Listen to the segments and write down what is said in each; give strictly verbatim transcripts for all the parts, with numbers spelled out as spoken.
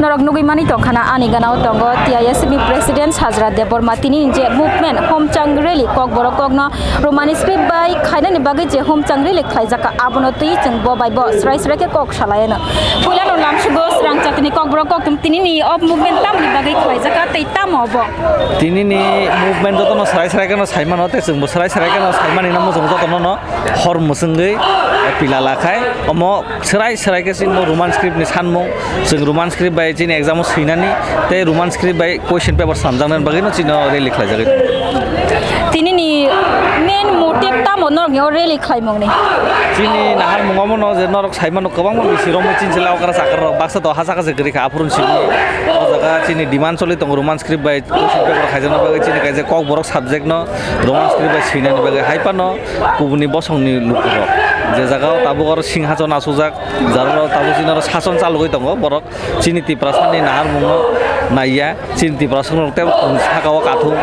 Norok nugwi mani tongkhana ani ganao tongo T I S F ni President Sajra Debbarma tini je movement homchang rally kokborok kokno Roman script bai khainani bagwi je homchang rally khlaijak abono twi chwng bo bai bo srai srai khe kok salaiano. Puilano lamsugo srang chatini kokborok kokthum tinini o movement tamoni bagwi khlaijak tei tamo obo. Tinini movement jotono srai srai kheno saimano tei chwngbo srai srai kheno saimani no muchung jotono no hor mwchwngwi pila lakhai omo. Serai serai khe chini Roman script ni sanmung, chwng Roman script bai chini exam o swinani tei Roman script bai question paper samjaknani bagwi no chini rally khlaijagwi. Tini ni main motive tamo norok ni o rally khlaimung ni? Chini naharmung omo no je norok saimano kwbangma bisi romwi chini chwla okra chakra rok baksa to ha saka se kwrwi kha aphuru simi o jaga chini demand choli tongo Roman script bai question paper khaijakna bagwi chini kaisa kokborok subject no Roman script bai swinani bagwi hai phano kubuni bosongni lukurok je jaga o tabuk oro singhason asukjak. Jaralo tabuk chini oro sason chalogwi tongo borok. Chini Tiprasani naharmungno naiya. Chini Tiprasarok tei sakao kathung.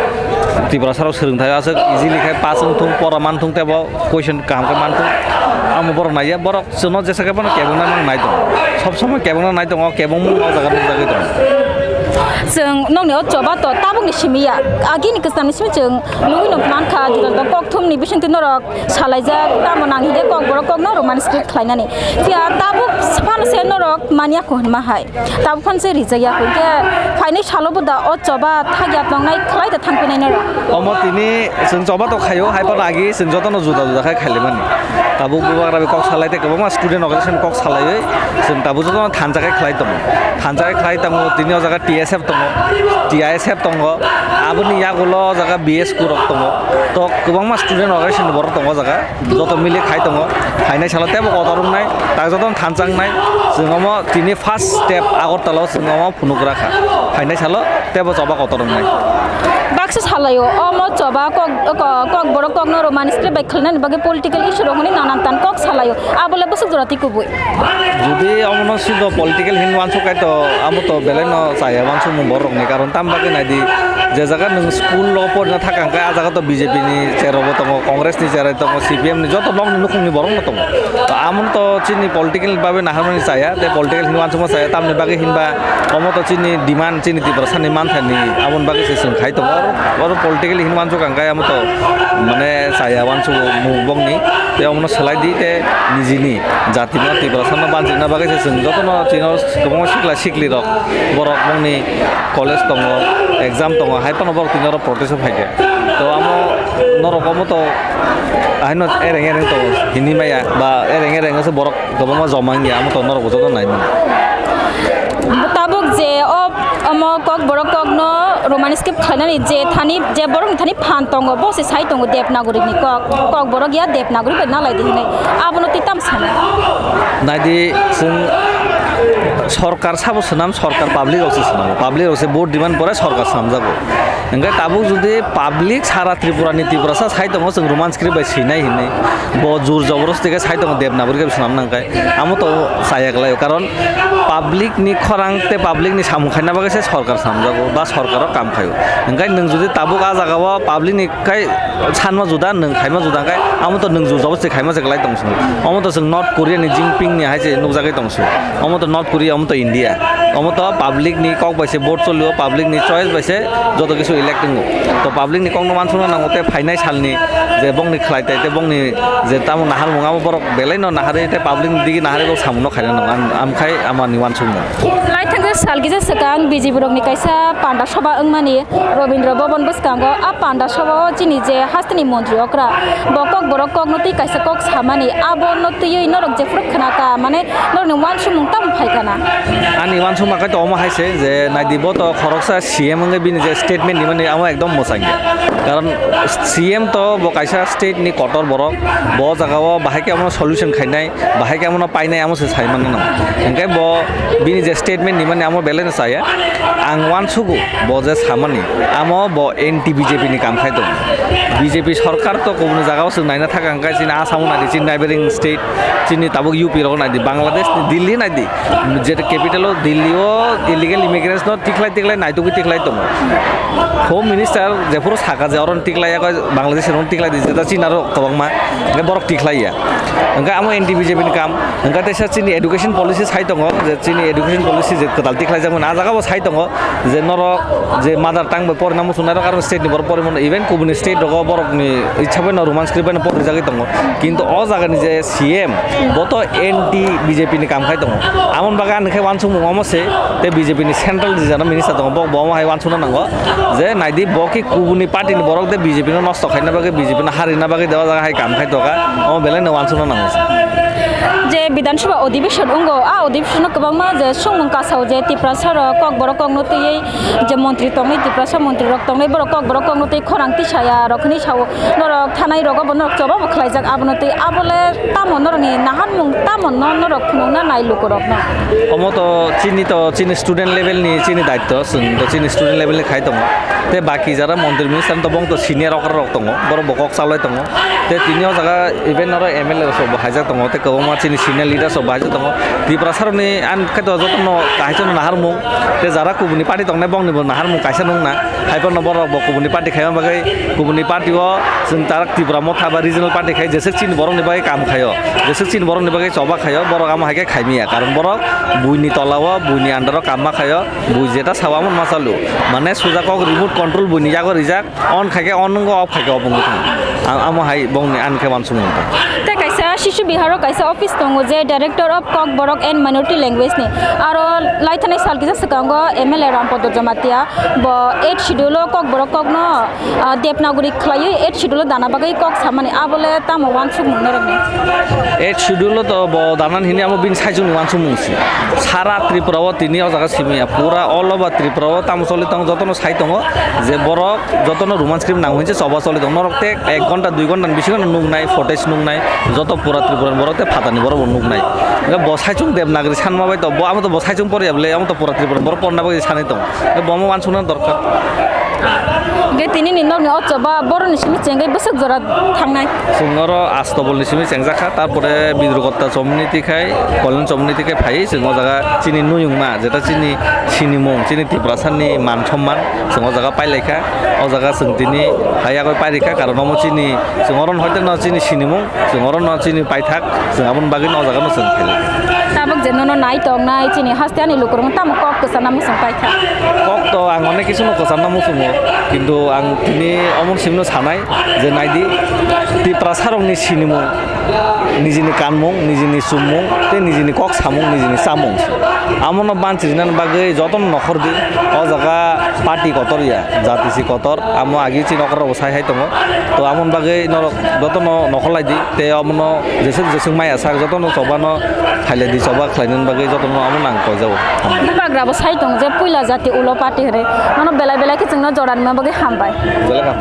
Tiprasarok swrwngthai aswk easily khe pass wngthung, pora manthung tei bo question kaham khe manthung. Amo borok naiya. Borok chwngno jesa khe phano kebengna nang nai tongo. Sob somoi kebengna nai tongo, kebengmung o jaga nukjagwi tongo. Chwng nokni o choba to tabukni simi ya. Agini kwchamni simi chwng nugwi no mankha, juda juda kokthumni bisingtwi norok salaijak, tamo nang hinkhe kokborok kokno Roman script khlainani. Phiya tabuk phano se norok manya kho hinma hai. Tabuk phano se rijak ya kho. Hinkhe phainai salo bo da o choba thagya tongnai khlai da thangpinai norok. Omo tini chwng choba to khaio, hai phano agi chwng jotono juda juda khai khailaimani. Tabuk bubagra bai kok salai tei kwbangma student organization kok salaiwi chwng tabuk jotono thansa khai khlai tongo. Thansa khai khlai tongo, tini o jaga T S F tongo, T I S F tongo, aboni yagulo o jaga B S Q rok tongo. To kwbangma student organization ni borok tongo o jaga. Joto mili khai tongo, phainai salo teibo kotor wngnai, tak jotono thansa wngnai. Chwng omo tini first step Agartala o chwng omo phunukra kha, phainai salo teibo choba kotor wngnai. Baksa salaio, omo choba kok, kok, kokborok kokno Roman script bai khwlainani bagwi political issue rok hwnwi nanan tan kok salaio, abole bwswk jora twi kubui. Jodi omono sido political hinwi uansuk kaitor, amo to belai no chaya uansukmung borokni, karon tamo bagwi naidi, je jaga nwng school o porina thaka hwnkhe, ah jaga to B J P ni chair rokbo tongo, Congress ni chair tongo, C P M ni joto nok ni nukhung ni borok no tongo. To amo to chini political ni bagwi naharmani chaya, tei political hinwi uansukma chaya, tamoni bagwi hinba omo to chini demand, chini Tiprasa ni manthani, aboni bagwi se chwng khai tongo. Oro, oro political hinwi uansuk ang khe amo to mane chaya uansukmung bongni, tei omono swlai di, tei nijini jatino Tiprasa no banchina bagwi se chwng jotono chino kwbangma sikla sikli rok, borok bongni college tongo, exam tongo, hai phano borok tini oro protest o phaikha. To amo norok omo to haino ereng ereng tongo hinwi maya, ba ereng ereng se borok kwbangma joma wngya, amo to norok bo joto nai mano. Tabuk je o, omo kokborok kokno Roman script khlainani je thani, je borokni thani phan tongo, bo se sai tongo Devanagari ni kok, kokborok ya Devanagari bai nalai di hinwi, abono twi tam sana? Naidi, chwng sorkar sabo swnam, sorkar public rok se swnam, public rok se vote demand pore sorkar swnamjago. Hingke tabuk jodi public sara Tripura ni Tiprasa sai tongo chwng Roman script bai swinai hinwi, bo jur joborosti khe sai tongo Devanagari khe swnam nang khe, amo to chaya kwlaio, karon public ni khorang tei public ni samung khaina bagwi se sorkar swnamjago ba sorkar o kam khaio. Hingke nwng jodi tabuk ah jaga o public ni khai sanma juda, nwng khaima juda khe, amo to nwng jur joborosti khaima se kwlai tong swngo. Omo to chwng North Korea ni Jinping ni hai se nukjagwi tong swngo. Omo to North Korea, omo to India. Omo to public ni kok bai se vote cholio, public ni choice bai se joto kisu elect wngo. To public ni kokno uansukna nango tei phainai salni je bongni khlai tai tei bongni je tamo naharmung amo borok belai no naharwi tei public ni digi naharwi bo samung no khaina nango. Am, am khai amani uansukmung. Lai thangkhe sal kisa swkang B J P rokni kaisa panda soba wngmani Robindra Bhavan bwskango. A panda soba o chini je hasteni montri okra bo kokborok kokno twi kaisa kok samani, abono twiwi norok jephuru khna kha, mane norokni uansukmung tamo phai kha na? Ani uansukma khe to omo hai se je naidi bo to khoroksa C M wngwi bini je statement rimani amo ekdom mwchang ya. Karon C M to bo kaisa state ni kotor borok, bo jaga o bahai khe omo solution khainai, bahai khe omono painai amo se sai manna nango. Hingke bo bini je statement nimani amo belai no chaya. Ang uansugo bo je samani amo bo anti B J P ni kam khai tongo. B J P sorkar to kubuni jaga o chwng naina thaka hingke chini Assam o naidi chini neighboring state chini tabuk U P rogo naidi Bangladesh ni Delhi naidi je capital o Delhi o illegal immigrants no tikhlai tikhlai naitugwi tikhlai tongo. Home Minister jephuru saka je oro tiklai ya, Bangladesh oro tiklai di, jeta China ro kwbangma, hwnkhe borok tiklai ya. Hwnkhe amo anti B J P ni kam, hwnkhe teisa chini education policy sai tongo, je chini education policy je kwtal tiklai jakmani, ah jaga bo sai tongo je norok je mother tongue bai porina muchungnai rok aro state ni borok porimano, even kubuni state rogo borok ni ichha bai no Roman script bai no porijagwi tongo, kintu o jaga ni je C M bo to anti B J P ni kam khai tongo, amoni bagwi ani khe uansukmung omo se, tei B J P ni central je jana minister tongo, bo bo omo hai uansukna nango. Je naidi bo khe kubuni party ni borok de B J P no nosto khaina bagwi, B J P no harina bagwi de o jaga hai kam khai toka, omo belai no uansukna nango. Je Bidhan Sabha Adhibeshon wngo, a adhibeshon o kwbangma je songmung kasao je Tiprasa rok Kokborok kokno twiwi je montri tongnai, Tiprasa montri rok tongnai, borok Kokborok kokno twi khorang tisaya rok hinwi sao, norok thanai rogo bo norok choba bo khlaijak abono twi, abole tamo norokni naharmung tamo no norok phunukna nai lukurokno? Omo to chini to chini student level ni chini daityo, chwng to chini student level ni khai tongo. Tei baki jara montri minister to bong to senior okra rok tongo, borok bo kok chalai tongo. Tei tini o jaga even oro M L A rok bo haijak tongo, tei kwbangma chini senior leader rok bo haijak tongo. Tiprasa rokni an khe to jotono kaisa no naharmung, tei jara kubuni party tongnai bongni bo naharmung kaisa nung na. Haiphano borok bo kubuni party khaima bagwi, kubuni party o chwng tarak Tipra Motha ba regional party khai jeswk chini borokni bagwi kam khaio, jeswk chini borokni bagwi choba khaio, borok amo hai khe khaimiya, karon borok buini tola o, buini under o kamma khaio, bui jeta sao amo ma chalu, mane suja kok remote control buini yago rijak, on khai khe on nungo, off khai khe off wngwi thango. Ang amo hai bongni ani khe uansukmung tong. Tei kaisa Shishu Biharo kaisa office tongo je Director of Kokborok and Minority Language ni. Aro laithanai sal kisa swkango M L A Rampada Jamatia bo eighth schedule o Kokborok kokno, ah, Devanagari khlaiwi eighth schedule o dana bagwi kok samani, abole tamo uansukmung norokni? Eighth schedule o to bo danan hini amo bini saichung ni uansukmung si. Sara Tripura o tini o jaga simi ya, pura all over Tripura o tamo choli tongo, jotono sai tongo je borok jotono Roman script nang hinse choba choli tongo. Norok te ek ghonta dui ghonta ni bisingo no nuknai, footage nuknai, joto pura Tripura ni borok te phatani borok bo nuknai. Hwnkhe bo saichung Devanagari sanma bai to bo, amo to bo saichung poriya bwle, amo to pura Tripura ni borok porna bagwi sanai tongo. Hwnkhe bo omo uansukna dorkar. Hwnkhe tini ni nokni o choba borok ni simi chengwi bwswk jora thangnai? Chwng oro Astobol ni simi chengjakha, tarpore Bidrugotta chomni twi khai, Kolon chomni twi khai phai chwng o jaga chini nuyungma, jeta chini sinimung, chini Tiprasa ni man somman chwng o jaga pailaikha. O jaga chwng tini hai yagwi pairikha, karon omo chini, chwng oro hoite no chini sinimung, chwng oro no chini paithak, chwng aboni bagwi no o jaga no chwng phailai. Tabuk je nono nai tongnai chini haste ani lukurok tamo kok kwchana muchung paikha? Kok to ang onek kisu no kwchana muchungo, kintu ang tini omo simno sanai je naidi Tiprasa rokni sinimung, nijini kanmung, nijini chummung, tei nijini kok samung, nijini chamung. Amono banchirinani bagwi jotono nokhor di, o jaga party kotor ya, jati si kotor, amo agi chini okra rok sai hai tongo. To amoni bagwi norok jotono nokhor lai di, tei omono jeswk jeswk maya sak jotono chobano phailai di, choba khlainani bagwi jotono amo nang koijago. Bubagra bo sai tongo je puila jati ulo party hwnwi, nono belai belai khe chwngno jora rwna bagwi hambai. Belai ham.